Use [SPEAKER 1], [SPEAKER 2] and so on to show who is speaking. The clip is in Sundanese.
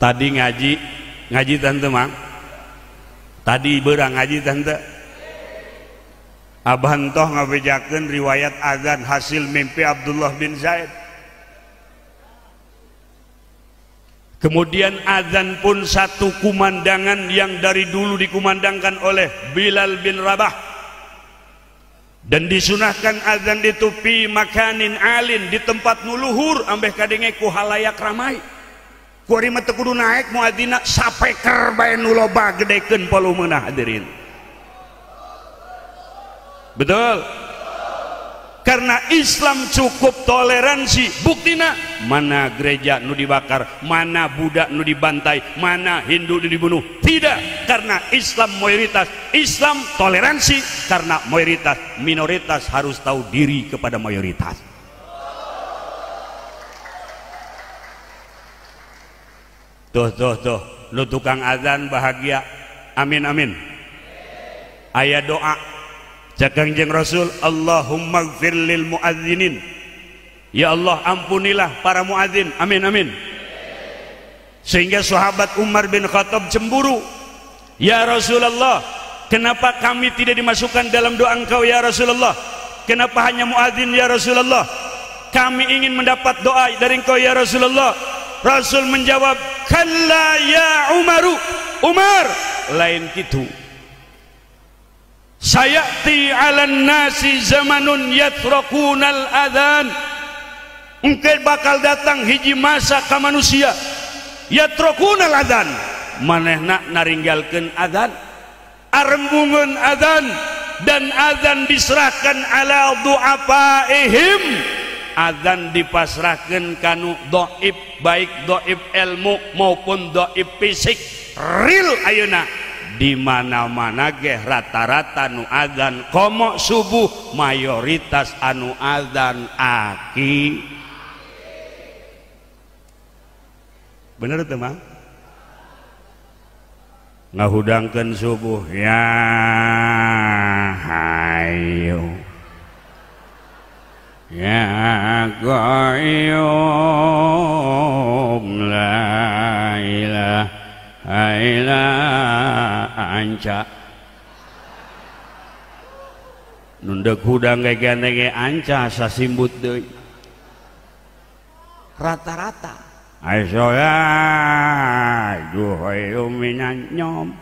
[SPEAKER 1] Tadi ngaji, ngaji tante mang. Tadi berang ngaji tante. Abah entoh ngabejakeun riwayat azan hasil mimpi Abdullah bin Zaid. Kemudian azan pun satu kumandangan yang dari dulu dikumandangkan oleh Bilal bin Rabah. Dan disunahkan azan itu fi makanin alin, di tempat nu luhur ambeh kadenge ku halayak ramai. Kuari mah teu kudu naek muadzina sapeker bae nu loba gedekeun volumena hadirin. Betul? Karena Islam cukup toleransi. Buktina mana gereja nu dibakar, mana Buddha nu dibantai, mana Hindu nu dibunuh. Tidak, karena Islam mayoritas. Islam toleransi karena mayoritas. Minoritas harus tahu diri kepada mayoritas. Tuh tuh tuh, lu tukang azan bahagia. Amin amin. Aya doa Kangjeng Rasul, Allahumma gfir lil muadzinin. Ya Allah, ampunilah para muadzin. Amin amin. Sehingga sahabat Umar bin Khattab cemburu. Ya Rasulullah, kenapa kami tidak dimasukkan dalam doa engkau ya Rasulullah? Kenapa hanya muadzin ya Rasulullah? Kami ingin mendapat doa dari engkau ya Rasulullah. Rasul menjawab, kalla ya Umaru. Umar, lain gitu. Sayati 'alan nasi zamanun yatrakunal adzan. Engke bakal datang hiji masa ka manusia yatrakunal adzan, manehna naringgalkeun adzan, arembungeun adzan, dan adzan diserahkan ala du'afaihim. Adzan dipasrahkeun kanu dhaif, baik dhaif ilmu maupun dhaif fisik. Real ayeuna di mana-mana geh rata-rata nu adzan komo subuh mayoritas anu adzan aki. Bener teu Mang? Ngahudangkeun subuh ya hayu ya qayyum la ilaha aila anca. Nundek hudang gege anca sasimbut deui. Rata-rata asola duhayu minan nyom.